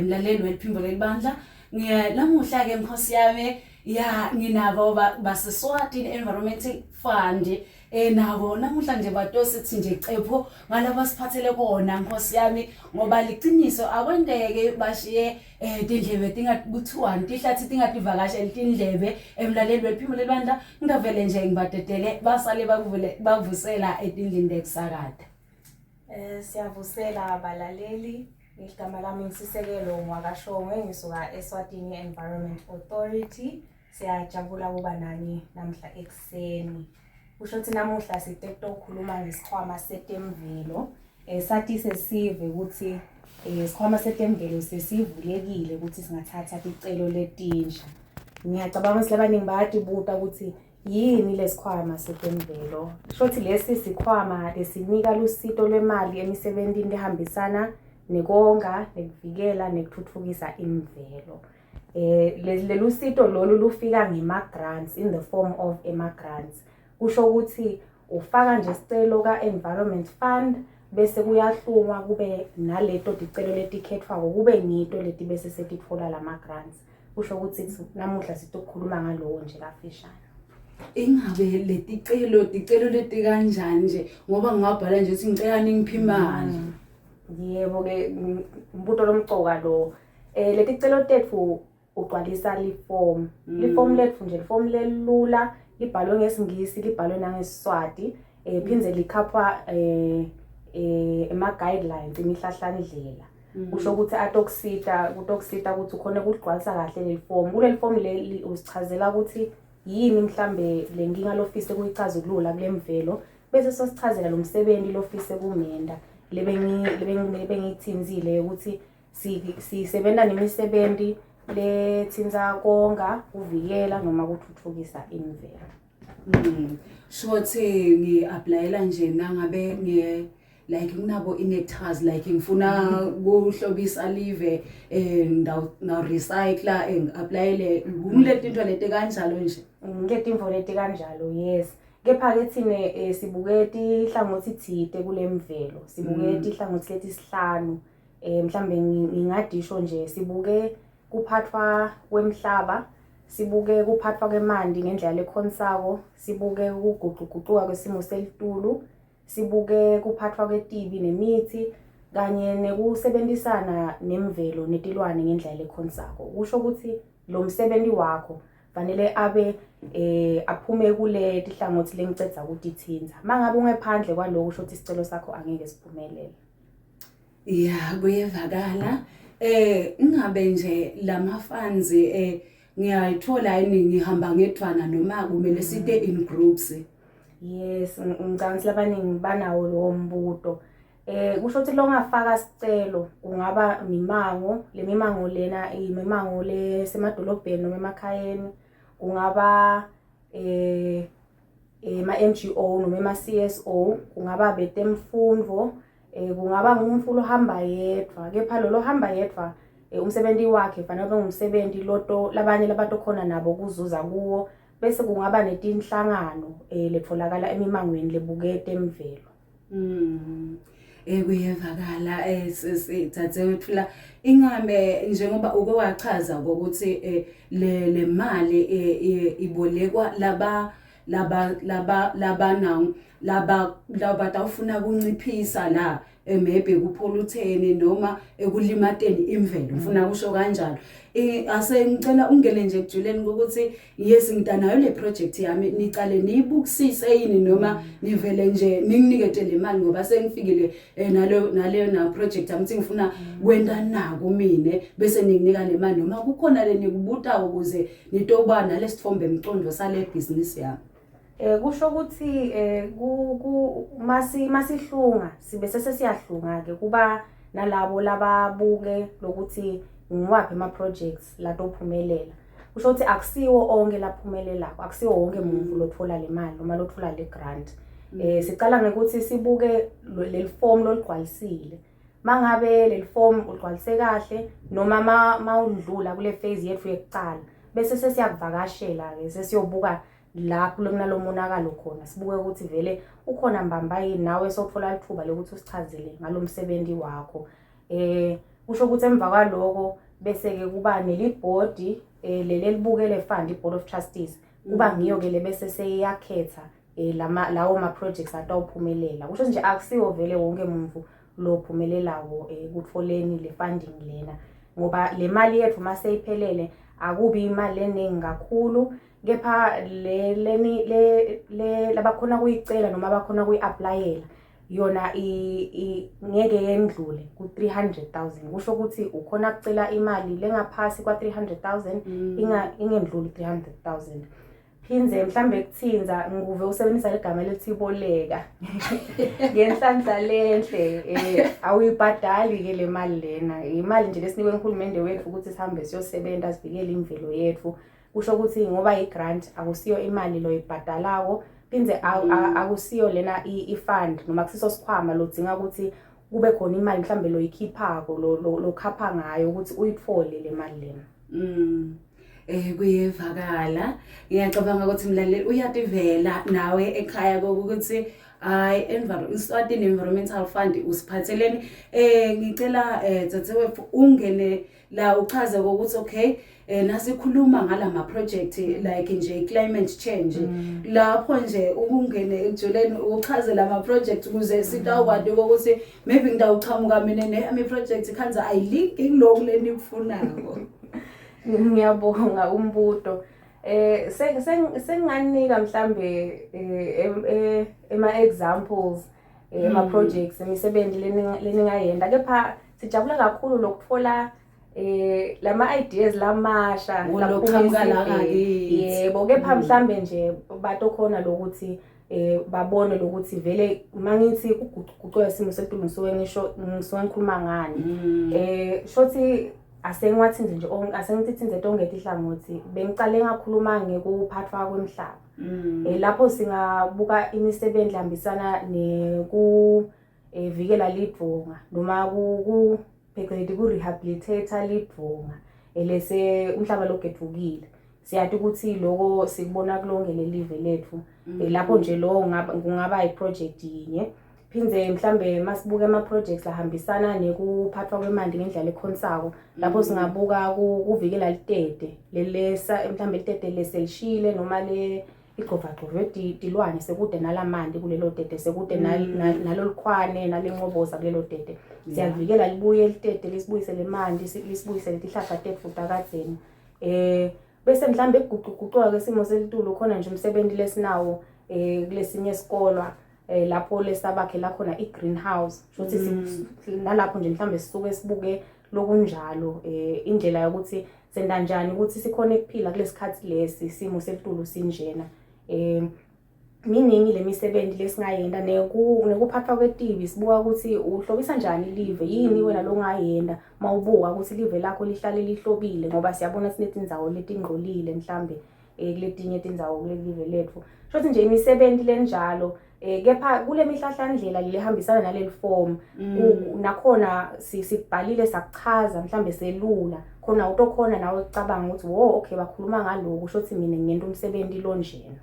Mlaleli weliphimbo lelibandla, lamuhla ke Nkosi yami ya nginabo baseSwatini Environmental Fund, nabo namuhla nje batosithi nje cephu ngalaba siphathele kona Nkosi yami, ngoba liciniso akwenteke bashiye tindlebe tingakuthiwani tihlathi tingativakasheli tindlebe. Emlaleli weliphimbo lelibandla, ngavele nje ngibadedele basale bakuvule bavusela etindlini tekusakata. Siyavusela abalaleli. Igama lami Nsisekelo ngwakaShongwe, ngisuka eSwatini Environment Authority. Siyajabula ukuba nani namhla ekuseni. Kusho ukuthi namuhla site kutokhuluma ngesikhwama setemvelo. Sathi sesive ukuthi isikhwama setemvelo sesivulekile ukuthi singathatha ticelo letinsha. Ngiyacabanga ukuthi labaningi bayatibuta ukuthi yini lesikhwama setemvelo. Shothi lesi sikhwama lesinika lusito lwemali emisebentini lehambisana nekonga, nekuvikela, nekuthuthukisa imvelo. Lelu sito lolu lufika ngema-grants, in the form of ema-grants. Kusho ukuthi ufaka nje isicelo ka-Environment Fund bese kuyahlungwa kube naleto ticelo letikhethwako, kube ngito leti bese setitfola lama-grants. Kusho ukuthi namuhla sitokhuluma ngalowo nje kafishane. Ingabe leticelo ticelo leti kanjani nje, ngoba ngingabhala nje ukuthi ngicela ningiphe imali? Yebo-ke, umbuto lomcoka lo. Leticelo tetfu ugcwalisa lifomu. Lifomu letfu nje lifomu lelula, libhalwe ngesiNgisi, libhalwe nangeSiswati, phindze likhapha ema-guidelines, imihlahlandlela. Kusho ukuthi atokusita, kutokusita ukuthi ukhone ukugcwalisa kahle leli fomu. Kuleli fomu leli usichazela ukuthi yini mhlambe le nkinga lofise kuyicazulula kule mvelo, bese sosichazela lo msebenzi lofise kumenda lebengiyithinzile ukuthi sisebenza nemisebenzi letsintsa konga, kuvikela noma kuthuthukisa imvelo. Shothi ngi-applyela nje nangabe ngiye like nginabo inectars, like ngifuna kuhlobisa live, ndaw recycler, ngi-applyele kuletinto leti kanjalo nje. Ngetimvo leti kanjalo, yes. Kepha-ke thine sibuke tihlangothi thite kule mvelo, sibuke tihlangothi letisihlanu. Mhlambe ngingadisho nje sibuke kuphathwa kwemhlaba, sibuke kuphathwa kwemanti ngendlela lekhonsako, sibuke ukuguquguquka kwesimo selitulu, sibuke kuphathwa kwetibi nemithi kanye nekusebenzisana nemvelo netilwane ngendlela lekhonsako. Kusho ukuthi lo msebenzi wakho fanele abe aphume kule tihlangothi lengicedza kutithinza. Mangabe ungephandle kwaloko, kusho ukuthi isicelo sakho angeke siphumelele. Ya, kuyevakala. Ingabe nje lama funds ngiyayithola yini ngihamba ngedvwana noma kumele site in groups? Yes, ngicabanga ukuthi labaningi banawo lowo mbuto. Kusho ukuthi longafaka sicelo kungaba mimango, le mimango lena imimango lesemadolobheni noma emakhayeni, kungaba ema-NGO noma ema-CSO, kungaba betemfundvo, kungaba ngumfulo ohamba yedwa, kepha lo lohamba yedwa umsebenzi wakhe fanele ube ngumsebenzi loto labanye labatokhona nabo kuzuza kuwo, bese kungaba netinhlangano letfolakala emimangweni lebukete emvelo. Kuyevakala sisi la ingabe njengoba uke wachaza ukuthi le mali ibolekwa laba laba laba labana laba labatawufuna kunciphisa la maybe kupolutheni noma ekulimateni imvelo, ngifuna kusho kanjalo. Ase ngicela ungene nje ekujuleni ukuthi yes, ngitanayo le project yami, nicale niyibukisise yini noma nivele nje ninginikete le mali ngoba sengifikile nalo naleyo na project yami, ukuthi ngifuna kwenta naku mine, bese ninginika le mali, noma kukhona le nikubutako ukuze nitoba nalesithombe emcondo sale business yami? Kusho ukuthi ku ku masi masihlunga sibe sesiyahlunga ke, kuba nalabo lababuke lokuthi ngiwaphi ama projects latophumelela. Kusho ukuthi akusiwo onke laphumelelako, akusiwo wonke umuntu lothola le mali noma lothola le grant. Sicala ngekuthi sibuke leli form loligcwalisile. Mangabe leli form uligcwalise kahle noma mawundlula kule phase yethu yokuqala, bese sesiyakuvakashela ke, sesiyobuka lapho kunalo monakalo khona, sibuke ukuthi vele ukhona mbamba yini, nawe sothola ithuba lokuthi usichazele ngalomsebenzi wakho. Kusho ukuthi emva kwaloko bese-ke kuba nelibhodi leli elibuke le fund, i-board of trustees, kuba ngiyo-ke le bese seyiyakhetha lawo ma-projects atawuphumelela. Kusho nje akusiwo vele wonke muntu lophumelelako ekutfoleni le funding lena, ngoba le mali yethu maseyiphelele akubi imali eningi kakhulu, kepha le leni le le labakhona kuyicela noma abakhona kuyi-applyela yona ngeke yendlule ku-300,000. Kusho ukuthi ukhona kucela imali lengaphasi kwa-300,000, ingendluli 300,000. Phindze mhlambe kuthinza ngikuve usebenzisa ligama elithi boleka ngenhlanhla lenhle, awuyibhadali ke le mali lena, imali nje lesinikwe uhulumende wethu ukuthi sihambe siyosebenza sivikele imvelo yethu. Kusho ukuthi ngoba i-grant akusiyo imali loyibhadalako, phindze akusiyo lena i-fund noma kusiso sikhwama lodzinga ukuthi kube khona imali mhlambe loyikhiphako lokhapha ngayo ukuthi uyithole le mali lena. Kuyevakala. Ngiyacabanga ukuthi mlaleli uyativela nawe ekhaya kokuthi hayi, Eswatini Environmental Fund usiphatheleni. Ngicela dzadzewethu ungene la uchaze ukuthi okay, nasikhuluma ngala project like nje climate change, lapho nje ukungene ekujuleni uchaze lama project ukuze sitawukwati ukuthi maybe ngitawuchamuka mina neyami project khanza ayilinki kuloku lenikufunako. Ngiyabonga umbuto. Senginganika mhlambe ema examples ema projects, imisebenzi leningayenda, kepha sijabula kakhulu lokuthola lama ideas lamasha. Lokuqhamuka la ngakithi. Yebo, kepha mhlambe nje batokhona lokuthi babone lokuthi vele mangithi kuguquka isimo setulu ngisuke ngisho ngisuke ngikhuluma ngani. Shothi asengiwathinze nje, asengithithinze tonke tihlangothi. Bengicale ngakhuluma ngekuphathwa kwemhlaba. Lapho singabuka imisebenzi ehambisana neku vikela lidvonga noma ku pheceleti ku rehabilitate lidvonga elese umhlaba logedvukile. Siyati ukuthi loko sikubona kulonke lelive lethu. Lapho nje lo kungaba i-project yinye. Phindze mhlambe masibuka ama projects ahambisana nekuphathwa kwemanti ngendlela ekhonsako, lapho singabuka kuvikela litete lelesa mhlambe litete leselishile noma le igcovagcove tilwane sekude nalamanti kulelo tete, sekude nalolukhwane nalenqoboza kulelo tete. Siyavikela libuye litete, lisibuyisele emanti, lisibuyisele tihlahla tetfu takadzeni. Bese mhlambe kuguquguquka kwesimo selitulu, khona nje umsebenzi lesinawo kulesinye isikolwa lapho lesabakhela khona i-greenhouse. Futhi nalapho nje mhlambe sisuke sibuke lokunjalo, indlela yokuthi senda njani ukuthi sikhone ukuphila kulesikhathi lesi simo selitulu sinjena. Miningi lemisebenzi lesingayenda nekuphathwa kwetibi, sibuka ukuthi uhlobisa njani live, yini wena longayenda mawubuka ukuthi live lakho lihlale lihlobile, ngoba siyabona sinetindzawo letingcolile mhlambe kuletinye tindzawo kuleli live lethu. Shothi nje imisebenzi lenjalo, kepha kule mihlahlandlela lehambisana naleli form nakhona sikubhalile sakuchaza mhlambe selula khona utokhona nawe ucabanga ukuthi wo, okay, bakhuluma ngaloku, shothi mina ngiyenta umsebenzi lonjena.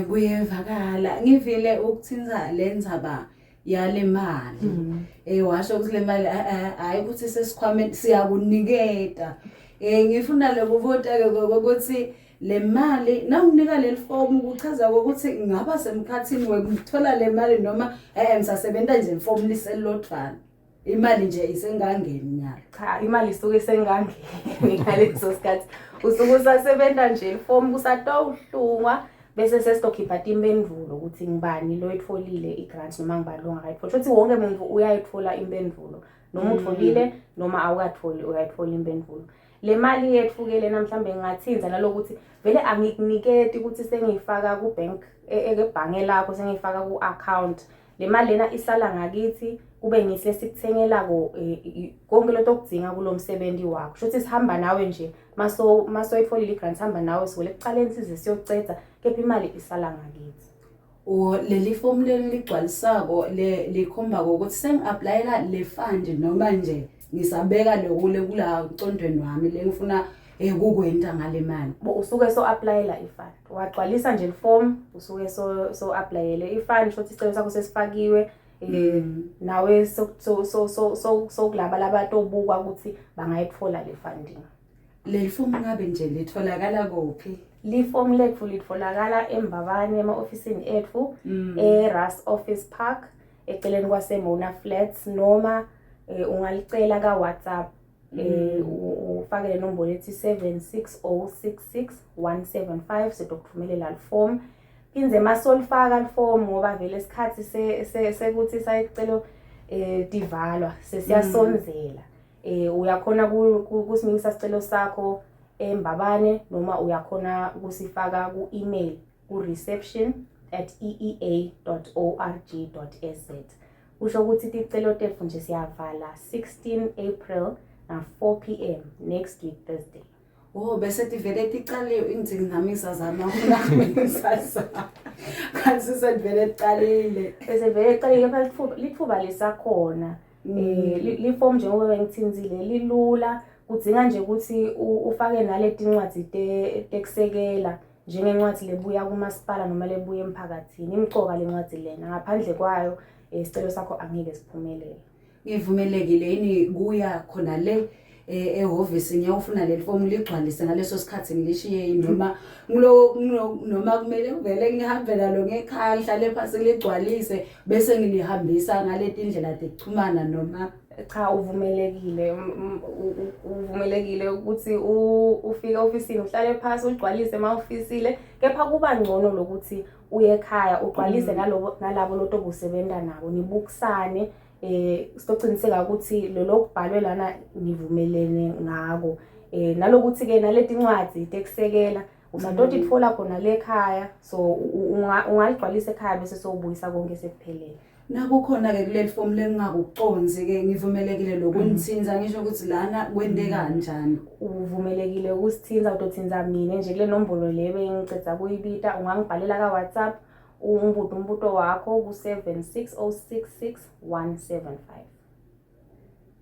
Kuyevakala. Ngivile ukuthinza lendzaba yale mali. Washo ukuthi le mali hayi ukuthi sesikhwameni siyakuniketa. Ngifuna lokubuta ke ukuthi le mali nawunika leli form kuchaza ukuthi ngaba semkhathini wekuthola le mali noma ngisasebenta nje form liselodvana. Imali nje isengangeni nyalo. Cha, imali isuke isengangeni ngaleso sikhathi. Usuke usasebenta nje ifomu kusatowuhlungwa bese sesitokhipha timpendulo ukuthi ngibani loyitfolile i-grant noma ngibani longakayitfoli. Futhi wonke umuntu uyayitfola impendulo. Noma utfolile noma awukatholi, uyayitfola impendulo. Le mali yethu ke lena mhlambe ngingathinza nalokuthi vele angikuniketi ukuthi sengiyifaka ku-bank, ebhange lakho, sengiyifaka ku-account. Le mali lena isala ngakithi, kube ngise sikuthengelako konke lokho okudinga kulo msebenzi wakho. Shuthi sihamba nawe nje maso masoyitfolile i-grant, sihamba nawe sivule ekuqaleni size siyoceda, kepha imali isala ngakithi. O leli form leli ligcwalisako le likhomba ukuthi sengi-applyela le fund noma nje ngisabeka lokule kula mcondweni wami lengifuna kukwenta ngale mali. Bo usuke so applyela i-fund. Wagcwalisa nje form, usuke so applyele i-fund, shothi isicelo sakho sesifakiwe. Nawe so so so so sokulaba labatobukwa ukuthi bangayithola le funding. Leli fomu ngabe nje litholakala kuphi? Lifomu lethu litholakala eMbabane ema-ofisini ethu e-Ras Office Park eceleni kwaseMona Flats, noma ungalicela ka-WhatsApp, ufake le nombolo ethi 76066175, sizokuthumelela lifomu. Phindze masolifaka lifomu, ngoba vele isikhathi sekuthi sayicelo tivalwa sesiyasondzela, uyakhona kusimikisa sicelo sakho eMbabane, noma uyakhona kusifaka ku-email ku-reception@eea.org.za. Kusho ukuthi ticelo tetfu nje siyavala 16 April na 4 p.m. next week Thursday. Oh, bese tivele ticaliwe. Ngithi nami ngisazama, ngisazama, kanti sesivele ticalile. Bese vele icalile, kepha lithuba lisakhona. Lifomu njengoba bengithinzile lilula, kudzinga nje ukuthi ufake naleti ncwadi tekusekela, njengencwadi lebuya kumasipala noma lebuya emphakathini. Imcoka lencwadi lena, ngaphandle kwayo isicelo sakho angeke siphumelele. Ngivumelekile yini kuya khona le ehhovisi ngiyofuna leli fomu ligcwalise ngaleso sikhathi, ngilishiye yini, noma noma kumele vele ngihambe nalo ngekhaya, ngihlale phansi ngligcwalise, bese ngilihambisa ngaleti ndlela tekuchumana, noma? Cha, uvumelekile, uvumelekile ukuthi ufike ofisini, uhlale phasi, ugcwalise uma ufisile, kepha kuba ngcono lokuthi uye ekhaya ugcwalise nalabo lotobe usebenza nabo, nibukisane, sitociniseka ukuthi lo lokubhalwe lana nivumelene ngako, nalokuthi ke naleti ncwadi tekusekela usatoti itfola khona le ekhaya. So ungaligcwalisa ekhaya bese sowubuyisa konke sekuphelele. Nakukhona-ke kuleli fomu lengingakucondzi-ke, ngivumelekile lokunithinza ngisho ukuthi lana kwenteka kanjani? Uvumelekile ukusithinza, utothinza mina nje kule nombolo le bengiceda kuyibita. Ungangibhalela ka-WhatsApp, umbuto umbuto wakho ku-76066175.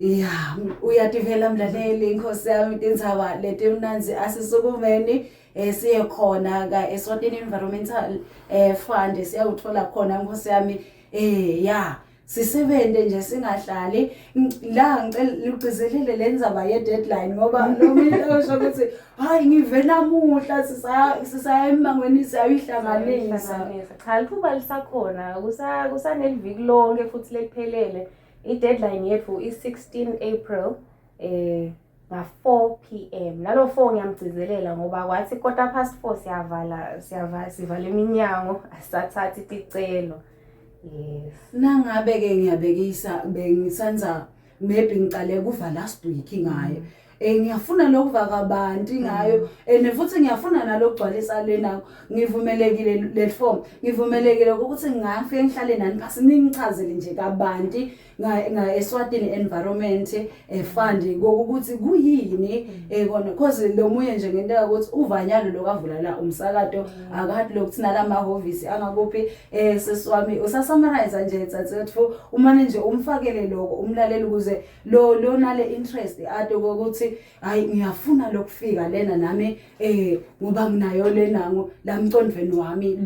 Ya, uyativela mlaleli, inkosi yami, tindzaba letimnandzi. Asisukumeni siye khona ka Eswatini Environmental Fund, siyawuthola khona, inkosi yami. Ya, sisebente nje, singahlali la. Ngicela ugcizelele le ndzaba ye deadline, ngoba lo muntu usho ukuthi hayi, ngive namuhla sisaya emangweni, siyayihlanganisa. Cha, lithuba lisakhona, kusaneliviki lonke futhi leliphelele. I-deadline yethu i-16 April nga-4 p.m. Nalo 4 ngiyamgcizelela ngoba kwathi 4:15 siyavala, siyavala, sivala iminyango, asisathathi ticelo. Yes. Nangabe-ke ngiyabekisa, bengisanza maybe ngicale kuva last week ngayo, ngiyafuna lokuva kabanti ngayo and futhi ngiyafuna nalokugcwalisa lena, ngivumelekile le form, ngivumelekile ukuthi ngingafike ngihlale nani phasi ningichazele nje kabanti nga Eswatini Environment Fund kokuthi kuyini kona? Cause lo munye nje ngenteka ukuthi uvanyalo lokavula la umsakato, akathi lokuthi nalamahhovisi angakuphi. Sesiwami, usasummarize nje tsatsetfu, umane nje umfakele lokho umlaleli ukuze lo nale interest ade ukuthi hayi, ngiyafuna lokufika lena nami, ngoba nginayo lenango la mcondvweni wami,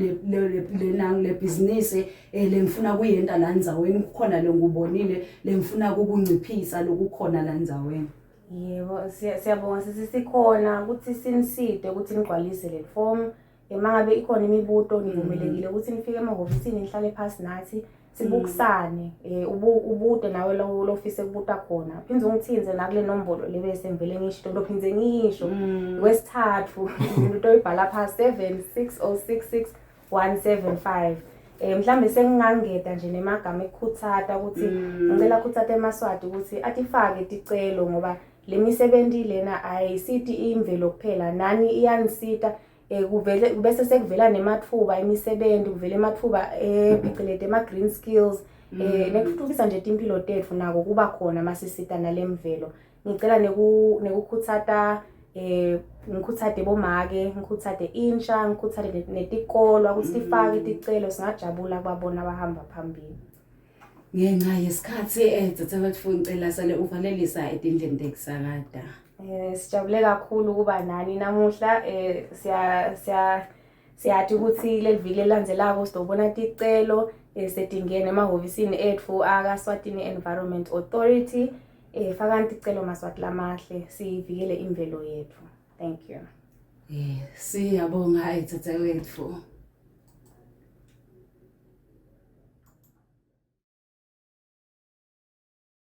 lenango le business lengifuna kuyenta la ndzaweni, kukhona lengubonile lengifuna kukunciphisa lokukhona la ndzaweni. Yebo, siyabonga sisi, sikhona ukuthi siniside ukuthi nigcwalise le form. Uma ngabe ikhona imibuto, nivumelekile ukuthi nifike emahhovisini, nihlale phasi nathi, sibukisane, ubude nawe lo lofise kubuta khona. Phinde ungithinze nakule nombolo le bese ngivele ngisho, ndophindze ngisho kwesithathu, into oyibhala phasi, 76066175. Mhlambe sengingangeda nje nemagama ekukhuthata ukuthi ngicela khuthata emaSwati ukuthi atifake ticelo, ngoba le misebenzi lena ayisithi imvelo kuphela, nani iyanisita. Kuvele bese sekuvela nemathuba emisebenzi, kuvela emathuba pheceleti ema green skills, nekuthuthukisa nje timpilo tetfu, nako kuba khona masisita nalemvelo. Ngicela nekukhuthata, ngikhuthate bomake, ngikhuthate intsha, ngikhuthate netikolwa ukuthi tifake ticelo. Singajabula kubabona bahamba phambili. Ngenxa yesikhathi, tsatsa ngicela sale uvalelisa etindleni tekusakata. Sijabule kakhulu ukuba nani namuhla. eh siya siya siyathi ukuthi leli viki lelandzelako sizobona ticelo. Eh, setingene emahhovisini etfu akaSwatini Environment Authority. Eh, fakani ticelo Maswati lamahle, sivikele imvelo yetfu. Thank you. Siyabonga, dzadzewetfu.